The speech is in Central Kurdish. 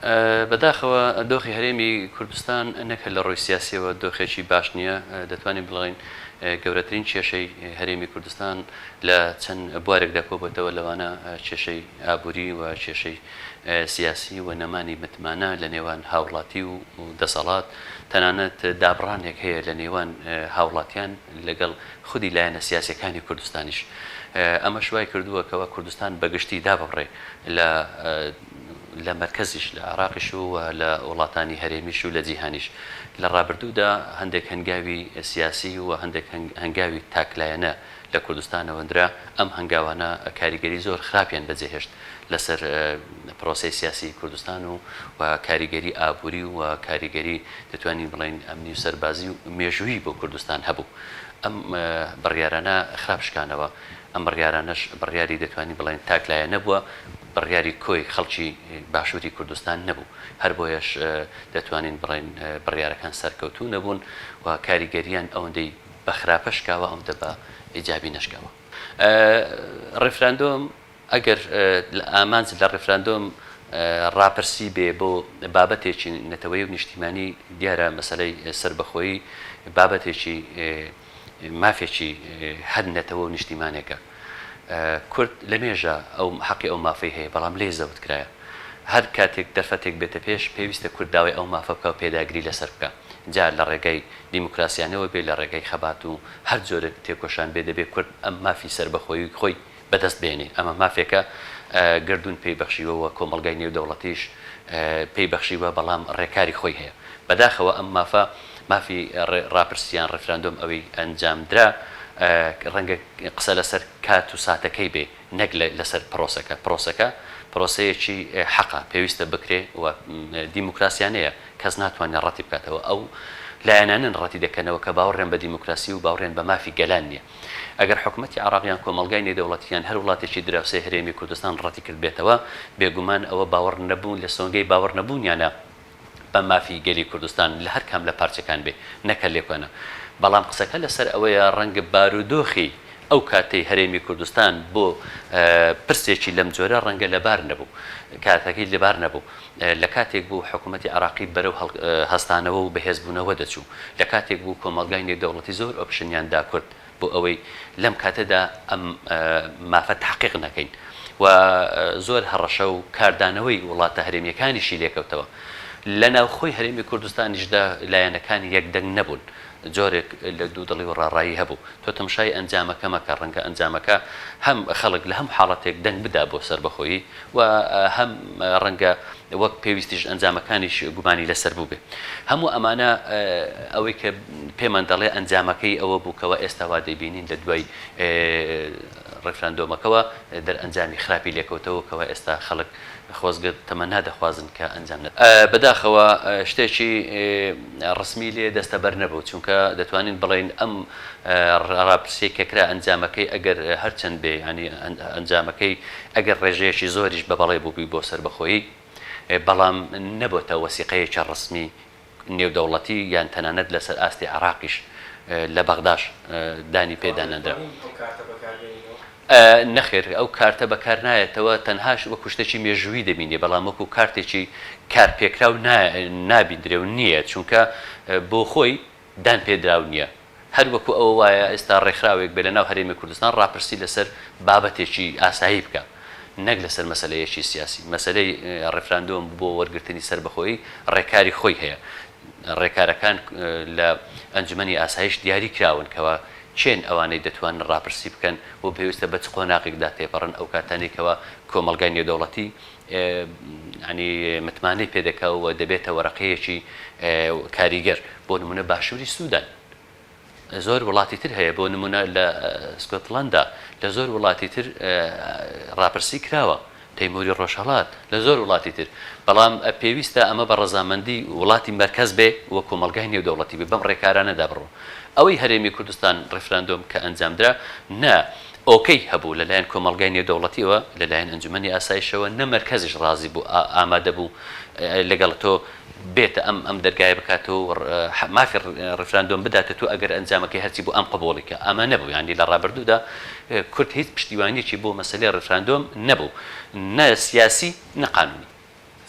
بەداخەوە دۆخی هەرێمی کوردستان نەک هەر لە ڕووی سیاسیەوە دۆخێکی باش نییە، دەتوانین بڵێین گەورەترین کێشەی هەرێمی کوردستان لە چەند بوارێکدا کۆبۆتەوە لەوانە کێشەی ئابووری و کێشەی سیاسی و نەمانی متمانە لە نێوان هاوڵاتی و دەسەڵات، تەنانەت دابڕانێک هەیە لە نێوان هاوڵاتیان لەگەڵ خودی لایەنە سیاسیەکانی کوردستانیش. ئەمەش وای کردووە کەوا کوردستان بەگشتی داببڕێ لە لە مەرکەزیش لە عێراقیش و لە وڵاتانی هەرێمیش و لە جیهانیش. لە ڕابردوودا هەندێک هەنگاوی سیاسی و هەندێک هەنگاوی تاکلایەنە لە کوردستانەوە نرا، ئەم هەنگاوانە کاریگەری زۆر خراپیان بەجێهێشت لەسەر پرۆسەی سیاسی کوردستان و و کاریگەری ئابووری و کاریگەری دەتوانین بڵێین ئەمنی و سەربازی و مێژوویی بۆ کوردستان هەبوو. ئەم بڕیارانە خراپ شکانەوە. ئەم بڕیارانەش بڕیاری دەتوانین بڵێین تاکلایەنە بووە، بڕیاری کۆی خەڵکی باشووری کوردستان نەبوو. هەر بۆیەش دەتوانین بڵێین بڕیارەکان سەرکەوتوو نەبوون و کاریگەرییان ئەوەندەی بە خراپە شکاوە ئەوەندە بە ئیجابی نەشکاوە. ڕیفراندۆم ئەگەر ئامانج لە ڕیفراندۆم ڕاپرسی بێ بۆ بابەتێکی نەتەوەیی و نیشتیمانی دیارە مەسەلەی سەربەخۆیی بابەتێکی مافێکی هەر نەتەوە و نیشتیمانێکە. کورد لە مێژە ئەو حەقی ئەو مافەی هەیە بەڵام لێی زەوت کرایە. هەر کاتێک دەرفەتێک بێتە پێش پێویستە کورد داوای ئەو مافە بکا و پێداگری لەسەر بکا. جا لە ڕێگای دیموکراسیانەوە بێ لە ڕێگای خەبات و هەر جۆرێک تێکۆشان بێ دەبێ کورد ئەم مافی سەربەخۆیی خۆی بەدەست بێنێ. ئەمە مافێکە گەردوون پێی بەخشیوە و کۆمەڵگای نێودەوڵەتیش پێی بەخشیوە، بەڵام ڕێکاری خۆی هەیە. بەداخەوە ئەم مافە، مافی ڕاپرسی یان ڕیفراندۆم ئەوەی ئەنجامدرا، ڕەنگە قسە لەسەر کات و ساتەکەی بێ نەک لەسەر پرۆسەکە. پرۆسەکە پرۆسەیەکی حەقە، پێویستە بکرێ و دیموکراسیانەیە، کەس ناتوانێ ڕەتی بکاتەوە. ئەو لایەنانەن ڕەتی دەکەنەوە کە باوەڕیان بە دیموکراسی و باوەڕیان بە مافی گەلان نییە. ئەگەر حکومەتی عێراق یان کۆمەڵگای نێودەوڵەتی یان هەر وڵاتێکی دراوسێی هەرێمی کوردستان ڕەتی کردبێتەوە، بێگومان ئەوە باوەڕ نەبوون لە سۆنگەی باوەڕ نەبوونیانە بە مافی گەلی کوردستان لە هەر کام لە پارچەکان بێ نەک هەر لێکۆنە. بەڵام قسەکە لەسەر ئەوەیە ڕەنگە بارودۆخی ئەو کاتەی هەرێمی کوردستان بۆ پرسێکی لەم جۆرە ڕەنگە لەبار نەبوو، کاتەکەی لەبار نەبوو. لە کاتێک بوو حکوومەتی عێراقی بەرەو هەستانەوە و بەهێزبوونەوە دەچوو، لە کاتێک بوو کۆمەڵگای نێودەوڵەتی زۆر option یان دا کورد بۆ ئەوەی لەم کاتەدا ئەم مافە تەحقیق نەکەین و زۆر هەڕەشە و کاردانەوەی وڵاتە هەرێمییەکانیشی لێکەوتەوە. لە ناوخۆی هەرێمی کوردستانیشدا لایەنەکان یەکدەنگ نەبوون، جۆرێک لە دوودڵی و ڕاڕایی هەبوو. تۆ تەمشای ئەنجامەکە مەکە، ڕەنگە ئەنجامەکە هەم خەڵک لە هەموو حاڵەتێک دەنگ بدا بۆ سەربەخۆیی و هەم ڕەنگە وەک پێویستیش ئەنجامەکانیش گومانی لەسەر بووبێ. هەموو ئەمانە ئەوەی کە پێمان دەڵێ ئەنجامەکەی ئەوە بوو کەوا ئێستا وا دەیبینین لە دوای ڕیفراندۆمەکەوە دەرئەنجامی خراپی لێکەوتەوە کەوا ئێستا خەڵک خۆزگە تەمەنا دەخوازن کە ئەنجام نەدرا. بەداخەوە شتێکی ڕەسمی لێ دەستەبەر نەبوو، چونکە دەتوانین بڵێین ئەم ڕاپرسیەی کە کرا ئەنجامەکەی ئەگەر هەرچەند بێ یانی ئەنجامەکەی ئەگەر ڕێژەیەکی زۆریش بە بەڵێ بووبی بۆ سەربەخۆیی بەڵام نەبۆتە وەسیقەیەکی ڕەسمی نێودەوڵەتی یان تەنانەت لەسەر ئاستی عێراقیش لە بەغداش دانی پێدا نەنرا. دەتوانین ئەو کارتە بەکار بێنینەوە؟ نەخێر ئەو کارتە بەکار نایەتەوە تەنهاش وەکو شتێکی مێژوویی دەبینرێ بەڵام وەکو کارتێکی کارپێکراو نابیندرێ و نییە چونکە بۆ خۆی دان پێدراو نییە هەر وەکو ئەوە وایە ئێستا ڕێکخراوێک بێ لەناو هەرێمی کوردستان ڕاپرسی لەسەر بابەتێکی ئاسایی بکا نەک لەسەر مەسەلەیەکی سیاسی مەسەلەی ڕیفراندۆم بۆ وەرگرتنی سەربەخۆیی ڕێکاری خۆی هەیە ڕێکارەکان لە ئەنجومەنی ئاسایش دیاری کراون کەوا کێن ئەوانەی دەتوانن ڕاپرسی بکەن و پێویستە بە چ قۆناغێکدا تێپەڕن ئەو کاتانەی کەوا کۆمەڵگای نێودەوڵەتی یانی متمانەی پێ دەکا و دەبێتە وەرەقەیەکی کاریگەر بۆ نمونە باشووری سوودان زۆر وڵاتی تر هەیە بۆ نمونە لە سکۆتلەندا لە زۆر وڵاتی تر ڕاپرسی کراوە تەیموری ڕۆژهەڵات لە زۆر وڵاتی تر بەڵام پێویستە ئەمە بە ڕەزامەندی وڵاتی مەرکەز بێ و کۆمەڵگای نێودەوڵەتی بێ بەم ڕێکارانەدا بڕۆ ئەوەی هەرێمی کوردستان ڕیفراندۆم کە ئەنجامدرا نە ئۆکەی هەبوو لەلایەن کۆمەڵگای نێودەوڵەتیەوە، لەلایەن ئەنجومەنی ئاسایشەوە، نە مەرکەزیش ڕازی بوو ئامادە بوو لەگەڵ تۆ بێتە ئەم ئەم دەرگایە بکاتەوە و مافی ڕیفراندۆم بداتە تۆ ئەگەر ئەنجامەکەی هەرچی بوو ئەم قبوڵی کە ئەمە نەبوو یانی لە ڕابردوودا کورد هیچ پشتیوانیەکی بۆ مەسەلەی ڕیفراندۆم نەبوو نە سیاسی نە قانونی.